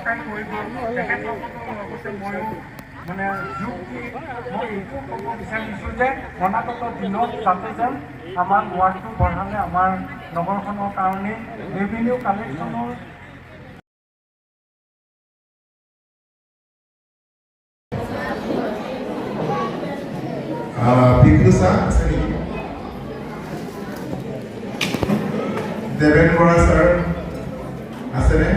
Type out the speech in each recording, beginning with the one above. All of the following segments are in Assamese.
ককাই কৈ গ'ল, তেখেতসকলৰ লগতে ময়ো মানে যোগ দি মই এইটো ক'ব বিচাৰিছোঁ যে অনাগত দিনত যাতে যেন আমাৰ ৱাৰ্ডটো বঢ়ালে আমাৰ নগৰখনৰ কাৰণে ৰেভিনিউ কালেকশ্যনৰ বিষ্ণু শ্বাহ আছে নেকি? দেৱেন বৰা ছাৰ আছেনে?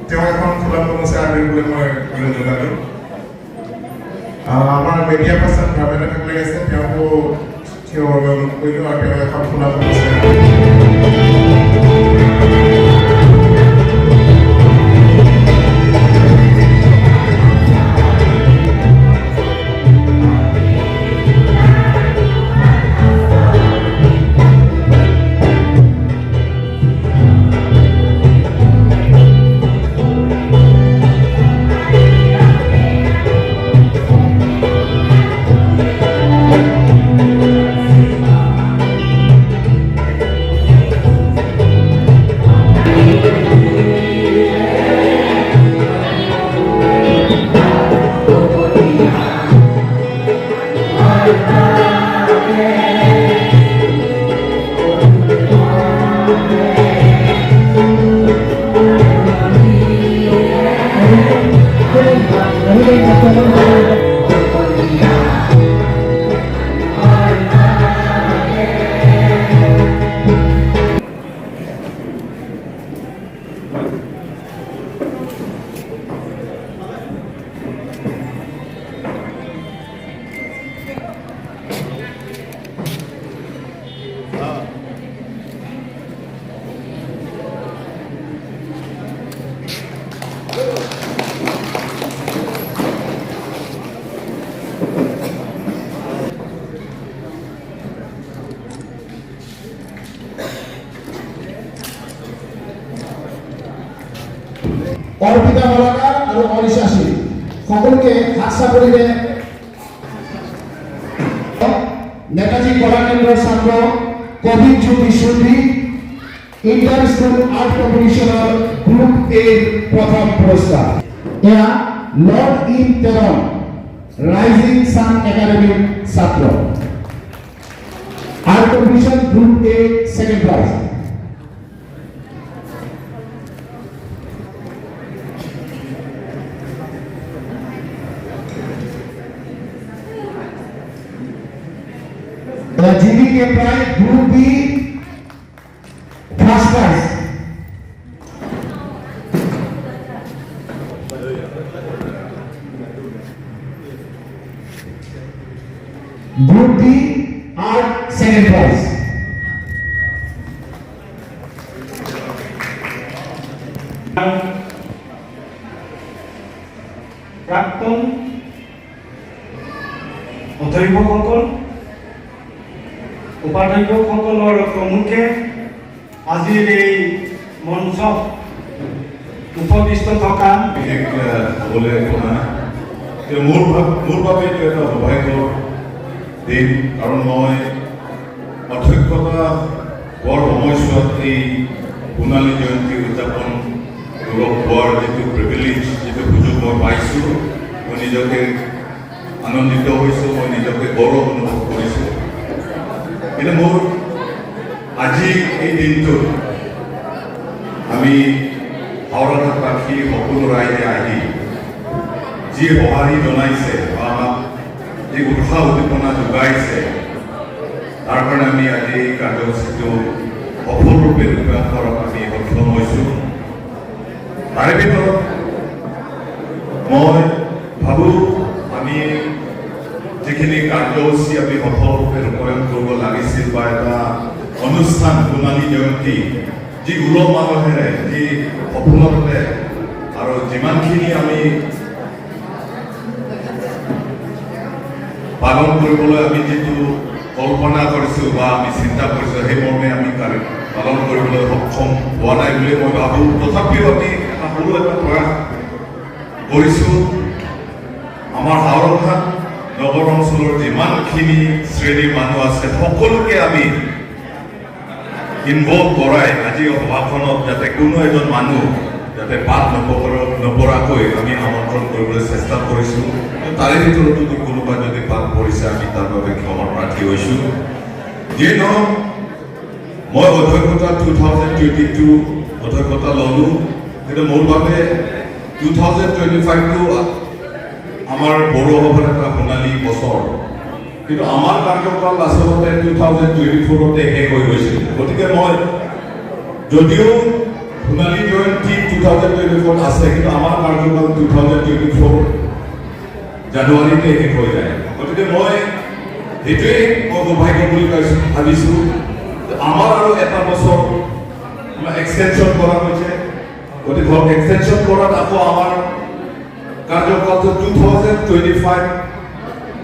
তেওঁ এখন ফুলাম গামোচা আদৰিবলৈ মই অনুৰোধ জনালোঁ। আমাৰ মিডিয়া পাৰ্চন ধৰ্মেন্দ্ৰ ঠাকুৰে আছে, তেওঁকো থিয় হ'বলৈ অনুৰোধ কৰিলোঁ আৰু তেওঁ এখন ফুলাম গামোচা। অৰ্পিতা মালাকাৰ আৰু অনিশা সিং, সকলোকে হাত চাপৰিৰে। নেতাজী কলা কেন্দ্ৰৰ ছাত্ৰ কবি Jyoti Sudhi, inter school art কম্পিটিশ্যনৰ গ্ৰুপ এ প্ৰথম পুৰস্কাৰ। এয়া Lordin Teron, rising sun একাডেমীৰ ছাত্ৰ, art competition group A second prize. GBK Pride Group B first prize. Group D art second prize. প্ৰাক্তন অধ্যক্ষসকল, উপাধ্যক্ষসকলৰ প্ৰমুখে আজিৰ এই মঞ্চত উপবিষ্ট থকা বিশেষ ক'বলৈ একো নাই। কিন্তু মোৰ বাবে এইটো এটা সৌভাগ্যৰ দিন, কাৰণ মই অধ্যক্ষতা হোৱাৰ সময়ছোৱাত এই সোণালী জয়ন্তী উদযাপন দিৱস হোৱাৰ যিটো প্ৰিভিলেজ, যিটো সুযোগ মই পাইছোঁ, মই নিজকে আনন্দিত হৈছোঁ, মই নিজকে গৌৰৱ অনুভৱ কৰিছোঁ। কিন্তু মোৰ আজি এই দিনটোত আমি হাওৰাঘাটবাসী সকলো ৰাইজে আহি যি সঁহাৰি জনাইছে বা আমাক যি উৎসাহ উদ্দীপনা যোগাইছে, তাৰ কাৰণে আমি আজি এই কাৰ্যসূচীটো সফলৰূপে ৰূপায়ণ কৰাত আমি সক্ষম হৈছোঁ। তাৰে ভিতৰত মই ভাবোঁ, আমি যিখিনি কাৰ্যসূচী আমি সফলৰূপে ৰূপায়ণ কৰিব লাগিছিল বা এটা অনুষ্ঠান সোণালী জয়ন্তী যি উলহ মালহেৰে, যি সফলতাৰে আৰু যিমানখিনি আমি পালন কৰিবলৈ আমি যিটো কল্পনা কৰিছোঁ বা আমি চিন্তা কৰিছোঁ, সেই মৰ্মে আমি পালন কৰিবলৈ সক্ষম হোৱা নাই বুলি মই ভাবোঁ। তথাপিও আমি এটা সৰু এটা প্ৰয়াস কৰিছোঁ। আমাৰ হাওৰাঘাট নগৰ অঞ্চলৰ যিমানখিনি শ্ৰেণীৰ মানুহ আছে, সকলোকে আমি ইনভলভ কৰাই আজি সভাখনত যাতে কোনো এজন মানুহ যাতে বাদ নপৰাকৈ আমি আমন্ত্ৰণ কৰিবলৈ চেষ্টা কৰিছোঁ। তাৰে ভিতৰতো যদি কোনোবা যদি বাদ পৰিছে, আমি তাৰ বাবে ক্ষমাৰ প্ৰাৰ্থী হৈছোঁ। যিয়ে নহওক, মই অধ্যক্ষতা 2022 অধ্যক্ষতা ল'লোঁ, কিন্তু মোৰ বাবে 2025টো আমাৰ পৌৰসভাৰ এটা সোণালী বছৰ। কিন্তু আমাৰ কাৰ্যকাল আচলতে 2024তে শেষ হৈ গৈছিল। গতিকে মই যদিও সোণালী জয়ন্তী 2024ত আছে, কিন্তু আমাৰ কাৰ্যকাল 2024 জানুৱাৰীতে শেষ হৈ যায়। গতিকে মই সেইটোৱেই মই সৌভাগ্য বুলি কৈছোঁ, ভাবিছোঁ যে আমাৰ আৰু এটা বছৰ আমাৰ এক্সটেনশ্যন কৰা হৈছে। গতিকে এক্সটেনশ্যন কৰাত আকৌ আমাৰ কাৰ্যকালটো 2025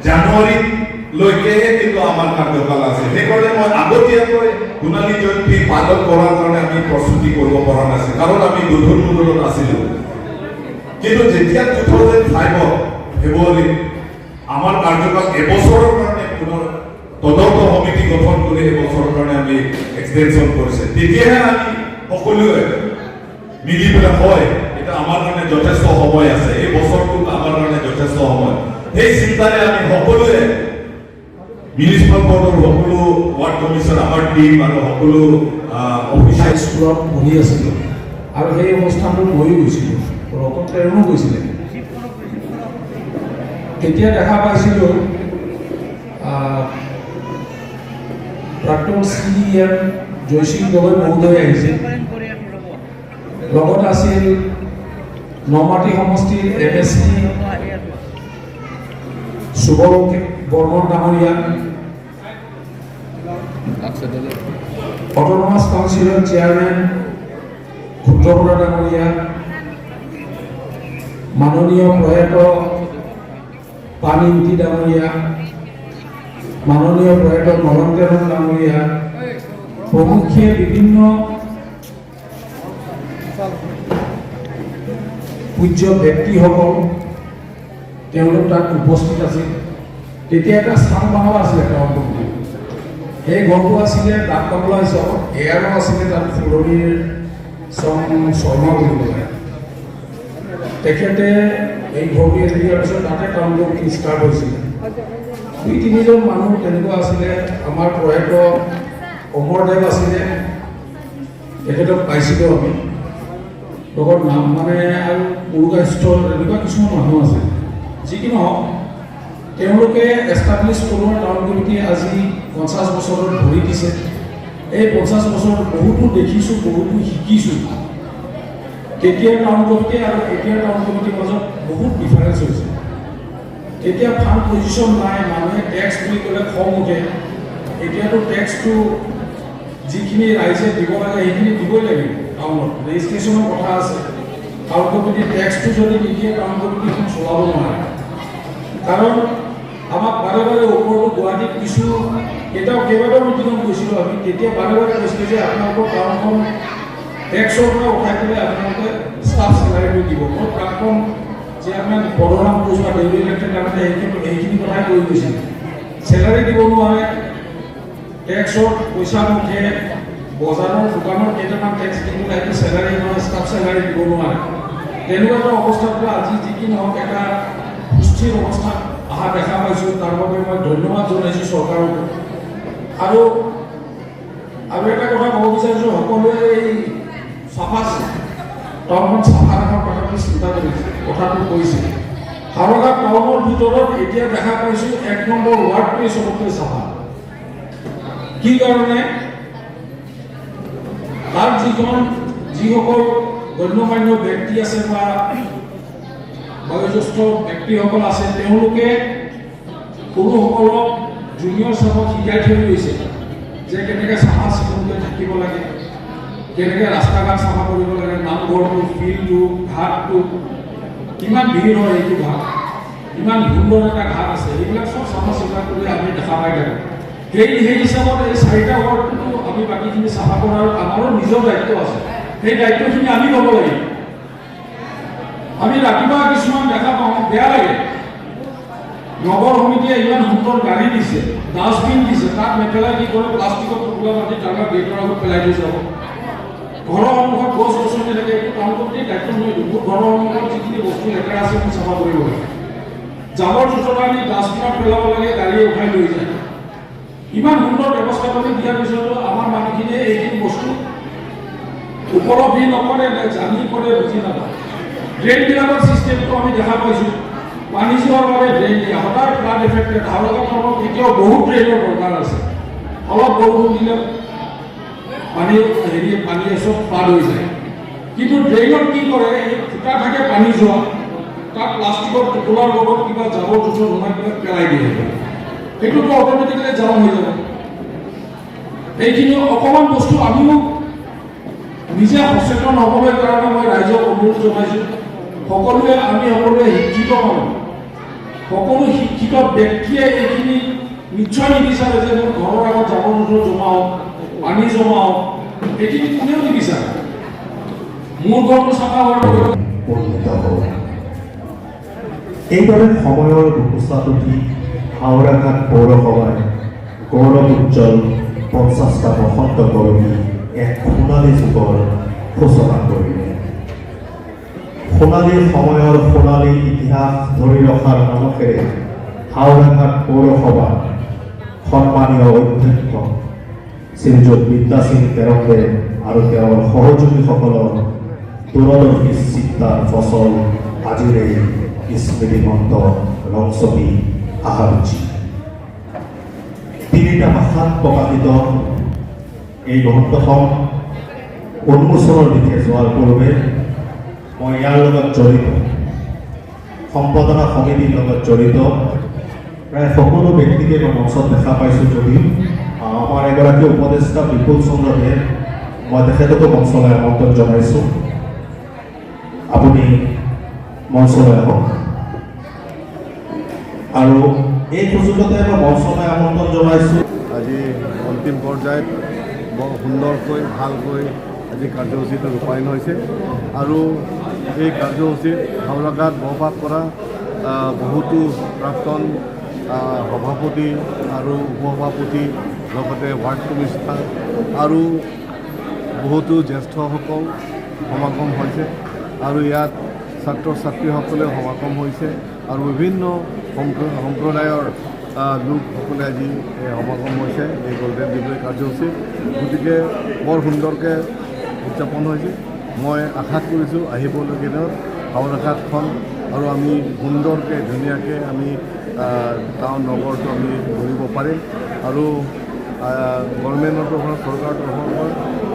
জানুৱাৰীলৈকেহে কিন্তু আমাৰ কাৰ্যকাল আছে। সেইকাৰণে মই আগতীয়াকৈ সোণালী জয়ন্তী পালন কৰাৰ কাৰণে আমি প্ৰস্তুতি কৰিব পৰা নাছিল, কাৰণ আমি দোধোৰ মোধোৰত আছিলোঁ। কিন্তু যেতিয়া 2005ত ফেব্ৰুৱাৰীত আমাৰ কাৰ্যকাল এবছৰৰ কাৰণে পুনৰ তদন্ত সমিতি গঠন কৰি এবছৰৰ কাৰণে আমি এক্সটেনশ্যন কৰিছে, তেতিয়াহে আমি সকলোৱে মিলি পেলাই হয়, এতিয়া আমাৰ কাৰণে যথেষ্ট সময় আছে, এই বছৰটোত আমাৰ কাৰণে যথেষ্ট সময়। সেই চিন্তাৰে আমি সকলোৱে মিউনিচিপাল বৰ্ডৰ সকলো ৱাৰ্ড কমিশ্যন, আমাৰ টিম আৰু সকলো অফিচাৰ স্কুলত পঢ়ি আছিলোঁ আৰু সেই অনুষ্ঠানটোত ময়ো গৈছিলোঁ, ৰতন টেৰণো গৈছিলে। তেতিয়া দেখা পাইছিলোঁ প্ৰাক্তন চি এম জয়সিং গগৈ মহোদয় আহিছিল, লগত আছিল নমাটি সমষ্টিৰ M A C Subal Barman ডাঙৰীয়া, অট'নমাছ কাউন্সিলৰ চেয়াৰমেন ক্ষুদ্ৰ বৰা ডাঙৰীয়া, মাননীয় প্ৰয়াত পানীমতী ডাঙৰীয়া, মাননীয় প্ৰয়াত নৰন তেৰণ ডাঙৰীয়া প্ৰমুখ্যে বিভিন্ন পূজ্য ব্যক্তিসকল তেওঁলোক তাত উপস্থিত আছিল। তেতিয়া এটা স্থান বাংলা আছিলে টাউন কমিটিৰ। সেই ঘৰটো আছিলে ডাক বাংলা হিচাপত, এয়াৰো আছিলে তাত ফুলনিৰ চং শৰ্মা বুলি কয়। তেখেতে এই ঘৰটো এৰি দিয়াৰ পিছত তাতে টাউন কমিটি ষ্টাৰ্ট হৈছিলে। দুই তিনিজন মানুহ তেনেকুৱা আছিলে। আমাৰ প্ৰয়াত অমৰদেৱ আছিলে, তেখেতক পাইছিলোঁ আমি লগত, নাম মানে আৰু পুৰুকাষ্ঠ এনেকুৱা কিছুমান মানুহ আছে। যি কি নহওক, তেওঁলোকে এষ্টাব্লিছ কৰোৱা টাউন কমিটি আজি 50 বছৰত ভৰি দিছে। এই 50 বছৰত বহুতো দেখিছোঁ, বহুতো শিকিছোঁ। তেতিয়াৰ টাউন কমিটি আৰু এতিয়াৰ টাউন কমিটিৰ মাজত বহুত ডিফাৰেঞ্চ হৈছে। তেতিয়া ফাণ্ড পজিশ্যন নাই, মানুহে টেক্স বুলি ক'লে খং উঠে। এতিয়াতো টেক্সটো যিখিনি ৰাইজে দিব লাগে, সেইখিনি দিবই লাগিব। টাউনত ৰেজিষ্ট্ৰেশ্যনৰ কথা আছে। টাউন কমিটিৰ টেক্সটো যদি নিদিয়ে, টাউন কমিটিখন চলাব নোৱাৰে। কাৰণ আমাক বাৰে বাৰে ওপৰতো গুৱাহাটীত কিছু কেইটাও কেইবাটাও মিটিঙত গৈছিলোঁ আমি। তেতিয়া বাৰে বাৰে কৈছিলে যে আপোনালোকৰ টাউনখন টেক্সৰ পৰা উঠাই পেলাই আপোনালোকে ষ্টাফ চেলাৰীটো দিব। মই প্ৰাক্তন চেয়াৰমেন বলৰাম কোচ বা ডেইলি ইলেক্টেড থাকোঁতে সেইখিনি কথাই কৈ গৈছিল। চেলাৰী দিব নোৱাৰে, টেক্সৰ পইচা নুঠে, বজাৰৰ দোকানৰ কেইটামান টেক্স দি পেলাই সেইটো চেলাৰী নহয়, ষ্টাফ চেলাৰী দিব নোৱাৰে। তেনেকুৱা এটা অৱস্থাৰ পৰা আজি যি কি নহওক এটা সুস্থিৰ অৱস্থাত অহা দেখা পাইছোঁ। তাৰ বাবে মই ধন্যবাদ জনাইছোঁ চৰকাৰক। আৰু আৰু এটা কথা ক'ব বিচাৰিছোঁ, সকলোৱে এই চাফা টাউনখন চাফা ৰখাৰ কথাটো চিন্তা কৰিছে, কথাটো কৈছে। হাওৰাঘাট টাউনৰ ভিতৰত এতিয়া দেখা পাইছোঁ 1 নম্বৰ ৱাৰ্ডটোৱে চবতকৈ চাফা। কি কাৰণে? তাত যিসকল গণ্যমান্য ব্যক্তি আছে বা বয়োজ্যেষ্ঠ ব্যক্তিসকল আছে, তেওঁলোকে সৰুসকলক, জুনিয়ৰ চামক শিকাই থৈ গৈছে যে কেনেকৈ চাফা চিকুণকৈ থাকিব লাগে, কেনেকৈ ৰাস্তা ঘাট চাফা কৰিব লাগে, নামঘৰটো, ফিল্ডটো, ঘাটটো, কিমান ভিৰ হয় এইটো ঘাট, ইমান সুন্দৰ এটা ঘাট আছে, এইবিলাক চব চাফা চিকুণ কৰি আমি দেখা পাই থাকোঁ। সেই হিচাপত এই চাৰিটা ৱাৰ্ডটোতো আমি বাকীখিনি চাফা কৰাৰ আমাৰো নিজৰ দায়িত্ব আছে। সেই দায়িত্বখিনি আমি ল'ব লাগিব। আমি ৰাতিপুৱা কিছুমান দেখা পাওঁ, বেয়া লাগে। নগৰ সমিতিয়ে ইমান সুন্দৰ গাড়ী দিছে, ডাষ্টবিন দিছে, তাত নেপেলাই কি কৰে? প্লাষ্টিকত টোপোলা বান্ধি তাৰ গেটৰ আগত পেলাই দি যাব। ঘৰৰ সন্মুখত গছ গছনি থাকে, এইটো টাউন কমিটিৰ দায়িত্ব নহয়। মোৰ ঘৰৰ সন্মুখত যিখিনি বস্তু লেতেৰা আছে, মই চাফা কৰিব লাগে। জাবৰ জোঁথৰ আনি ডাষ্টবিনত পেলাব লাগে, গাড়ীয়ে উঠাই লৈ যায়। ইমান সুন্দৰ ব্যৱস্থা পাতি দিয়াৰ পিছতো আমাৰ মানুহখিনিয়ে এইখিনি বস্তু উপলব্ধি নকৰে নে জানি কৰে বুজি নাপায়। ড্ৰেইনবিলাকৰ চিষ্টেমটো আমি দেখা পাইছোঁ। পানী যোৱাৰ বাবে ড্ৰেইন দিয়া সদায় ফ্লাড এফেক্টেড হাওৰাঘাট টাউনত এতিয়াও বহুত ড্ৰেইনৰ দৰকাৰ আছে। অলপ বৰষুণ দিলে পানী হেৰি পানী চব ফ্লাড হৈ যায়। কিন্তু ড্ৰেইনত কি কৰে? এই ফুটা থাকে পানী যোৱা, তাত প্লাষ্টিকৰ টোপোলাৰ লগত কিবা জাবৰ জোঁথৰ সোমাই পেলাই পেলাই দিয়ে। সেইটোতো অট'মেটিকেলি জাম হৈ যাব। এইখিনি অকণমান বস্তু আমিও নিজে সচেতন হ'বলৈ কাৰণে মই ৰাইজক অনুৰোধ জনাইছোঁ। সকলোৱে, আমি সকলোৱে শিক্ষিত মানুহ। সকলো শিক্ষিত ব্যক্তিয়ে এইখিনি নিশ্চয় নিবিচাৰে যে মোৰ ঘৰৰ আগত জাবৰ জোঁথৰ জমা হওক, পানী জমা হওক। এইখিনি কোনেও নিবিচাৰে। মোৰ ঘৰটো চাফা হোৱাৰ লগে লগে পৰিণত হ'ল। এইদৰে সময়ৰ বোকোচাত উঠি হাওৰাঘাট পৌৰসভাই গৌৰৱ উজ্জ্বল 50টা বসন্ত গৰকি এক সোণালী যুগৰ সূচনা কৰিলে। সোণালী সময়ৰ সোণালী ইতিহাস ধৰি ৰখাৰ মানসেৰে হাওৰাঘাট পৌৰসভা সন্মানীয় অধ্যক্ষ শ্ৰীযুত বিদ্যাসিং তেৰংদেৱ আৰু তেওঁৰ সহযোগীসকলৰ দূৰদৰ্শী চিন্তাৰ ফচল আজিৰ এই স্মৃতিগ্ৰন্থ ৰংচপি আহাৰুচি। তিনিটা ভাষাত প্ৰকাশিত এই গ্ৰন্থখন উন্মোচনৰ দিশে যোৱাৰ পূৰ্বে মই ইয়াৰ লগত জড়িত, সম্পাদনা সমিতিৰ লগত জড়িত প্ৰায় সকলো ব্যক্তিকে মই মঞ্চত দেখা পাইছোঁ যদিও আমাৰ এগৰাকী উপদেষ্টা বিপুল চন্দ্ৰ দেৱ, মই তেখেতকো মঞ্চলৈ আমন্ত্ৰণ জনাইছোঁ। আপুনি মঞ্চলৈ আহক। আৰু এই সুযোগতে মই মঞ্চলৈ আমন্ত্ৰণ জনাইছোঁ আজি অন্তিম পৰ্যায়ত বৰ সুন্দৰকৈ, ভালকৈ আজি কাৰ্যসূচীটো ৰূপায়ণ হৈছে আৰু এই কাৰ্যসূচীত হাওৰাঘাট বসবাস কৰা বহুতো প্ৰাক্তন সভাপতি আৰু উপসভাপতি, লগতে ৱাৰ্ড কমিছনাৰ আৰু বহুতো জ্যেষ্ঠসকল সমাগম হৈছে আৰু ইয়াত ছাত্ৰ ছাত্ৰীসকলে সমাগম হৈছে আৰু বিভিন্ন সম্প্ৰদায়ৰ লোকসকলে আজি এই সমাগম হৈছে এই গল্ডেন জুবিলি কাৰ্যসূচীত। গতিকে বৰ সুন্দৰকৈ উদযাপন হৈছে। মই আশা কৰিছোঁ, আহিবলগীয়া দিনত হাওৰাঘাটখন আৰু আমি সুন্দৰকৈ, ধুনীয়াকৈ আমি টাউন নগৰটো আমি গঢ়িব পাৰিম। আৰু গভৰ্ণমেণ্টৰ তৰফৰ, চৰকাৰৰ তৰফৰ পৰা,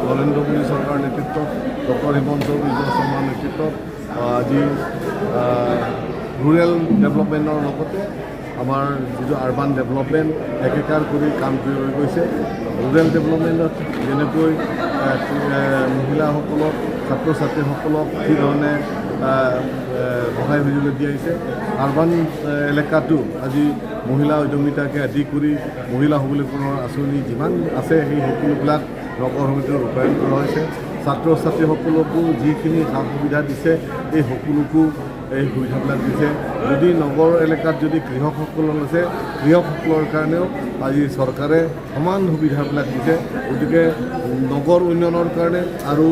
নৰেন্দ্ৰ মোদী চৰকাৰৰ নেতৃত্বত, ডক্টৰ হিমন্ত বিশ্ব শৰ্মাৰ নেতৃত্বত আজি ৰুৰেল ডেভেলপমেণ্টৰ লগতে আমাৰ যিটো আৰবান ডেভেলপমেণ্ট একেকাৰ কৰি কাম কৰি গৈছে। ৰুৰেল ডেভেলপমেণ্টত যেনেকৈ মহিলাসকলক, ছাত্ৰ ছাত্ৰীসকলক যিধৰণে সহায় সহযোগিতা দিয়া হৈছে, আৰবান এলেকাতো আজি মহিলা উদ্যমিতাকে আদি কৰি মহিলা সবলীকৰণৰ আঁচনি যিমান আছে, সেই সকলোবিলাক নগৰ সমিতিত ৰূপায়ণ কৰা হৈছে। ছাত্ৰ ছাত্ৰীসকলকো যিখিনি সা সুবিধা দিছে, এই সকলোকো এই সুবিধাবিলাক দিছে। যদি নগৰ এলেকাত যদি কৃষকসকল আছে, কৃষকসকলৰ কাৰণেও আজি চৰকাৰে সমান সুবিধাবিলাক দিছে। গতিকে নগৰ উন্নয়নৰ কাৰণে আৰু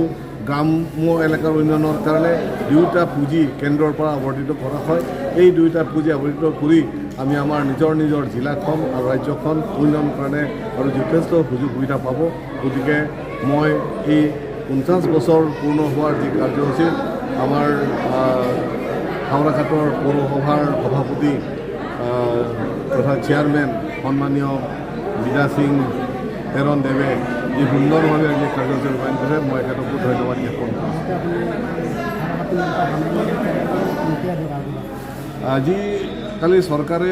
গ্ৰাম্য এলেকাৰ উন্নয়নৰ কাৰণে দুয়োটা পুঁজি কেন্দ্ৰৰ পৰা আৱৰ্তিত কৰা হয়। এই দুয়োটা পুঁজি আৱৰ্তিত কৰি আমি আমাৰ নিজৰ নিজৰ জিলাখন আৰু ৰাজ্যখন উন্নয়নৰ কাৰণে আৰু যথেষ্ট সুযোগ সুবিধা পাব। গতিকে মই এই 50 বছৰ পূৰ্ণ হোৱাৰ যি কাৰ্যসূচীত আমাৰ হাওৰাঘাটৰ পৌৰসভাৰ সভাপতি তথা চেয়াৰমেন সন্মানীয় বিদা সিং তেৰণ দেৱে যি সুন্দৰভাৱে আজি কাৰ্যসূচী ৰূপায়ণ কৰিছে, মই তেখেতকো ধন্যবাদ জ্ঞাপন কৰিছোঁ। আজিকালি চৰকাৰে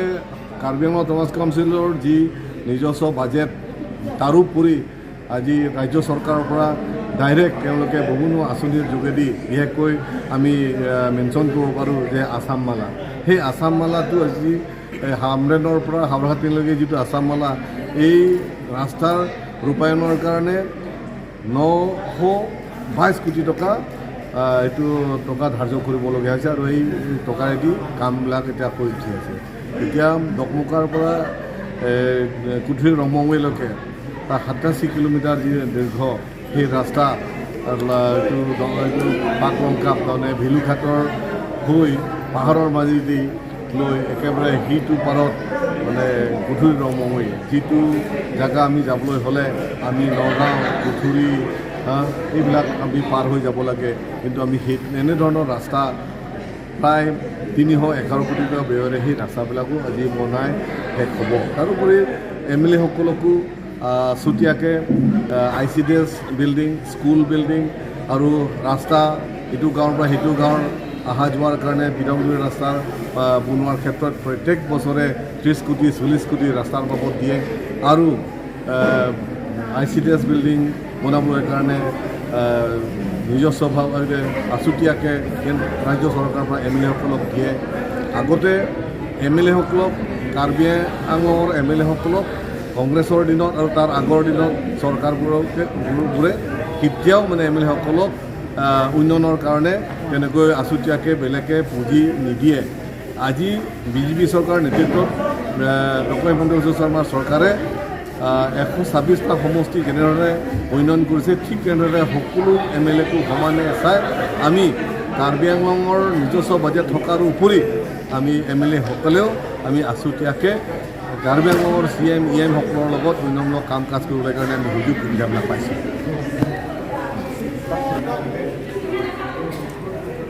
কাৰ্বি আংলং অট'নমাছ কাউন্সিলৰ যি নিজস্ব বাজেট, তাৰোপৰি আজি ৰাজ্য চৰকাৰৰ পৰা ডাইৰেক্ট তেওঁলোকে বিভিন্ন আঁচনিৰ যোগেদি, বিশেষকৈ আমি মেনশ্যন কৰিব পাৰোঁ যে আছাম মালা, সেই আছাম মালাটো আজি হামৰেনৰ পৰা হাওৰাঘাটলৈকে যিটো আছাম মালা, এই ৰাস্তাৰ ৰূপায়ণৰ কাৰণে 922 কোটি টকা এইটো টকা ধাৰ্য কৰিবলগীয়া হৈছে আৰু এই টকাৰেদি কামবিলাক এতিয়া হৈ উঠি আছে। এতিয়া ডকমকাৰ পৰা কুঠুৰী ৰংমংলৈকে তাৰ 87 কিলোমিটাৰ যি দীৰ্ঘ সেই ৰাস্তা এইটো এইটো পাকলংকাপ, তাৰমানে ভিলুঘাটৰ হৈ পাহাৰৰ মাজেদি লৈ একেবাৰে সিটো পাৰত, মানে কুঠুৰী ৰংমঙৈ, যিটো জেগা আমি যাবলৈ হ'লে আমি নগাঁও, কুঠুৰী, এইবিলাক আমি পাৰ হৈ যাব লাগে। কিন্তু আমি সেই এনেধৰণৰ ৰাস্তা প্ৰায় 311 কোটি টকা ব্যয়েৰে সেই ৰাস্তাবিলাকো আজি বনাই শেষ হ'ব। তাৰোপৰি এম এল এসকলকো আছুতীয়াকৈ ICDS building, school building আৰু ৰাস্তা, ইটো গাঁৱৰ পৰা সিটো গাঁৱৰ অহা যোৱাৰ কাৰণে পি ডব্লিউ ৰাস্তা বনোৱাৰ ক্ষেত্ৰত প্ৰত্যেক বছৰে 30 কোটি, 40 কোটি ৰাস্তাৰ বাবদ দিয়ে আৰু আইচিডিএছ বিল্ডিং বনাবলৈ কাৰণে নিজস্বভাৱে আছুতীয়াকৈ ৰাজ্য চৰকাৰৰ পৰা এম এল এসকলক দিয়ে। আগতে এম এল এসকলক, কাৰ্বি আংলঙৰ এম এল এসকলক কংগ্ৰেছৰ দিনত আৰু তাৰ আগৰ দিনত চৰকাৰবোৰকে বোৰে কেতিয়াও মানে এম এল এসকলক উন্নয়নৰ কাৰণে তেনেকৈ আছুতীয়াকৈ বেলেগকৈ পুঁজি নিদিয়ে। আজি বিজেপি চৰকাৰৰ নেতৃত্বত ডক্টৰ হিমন্ত বিশ্ব শৰ্মাৰ চৰকাৰে 126টা সমষ্টি যেনেধৰণে উন্নয়ন কৰিছে, ঠিক তেনেদৰে সকলো এম এল একো সমানে চাই আমি কাৰ্বি আংলঙৰ নিজস্ব বাজেট থকাৰ উপৰি আমি এম এল এসকলেও আমি আছুতীয়াকৈ কাৰ্বি আংলঙৰ চি এম, ই এমসকলৰ লগত উন্নয়নমূলক কাম কাজ কৰিবলৈ কাৰণে আমি সুযোগ সুবিধাবিলাক পাইছোঁ।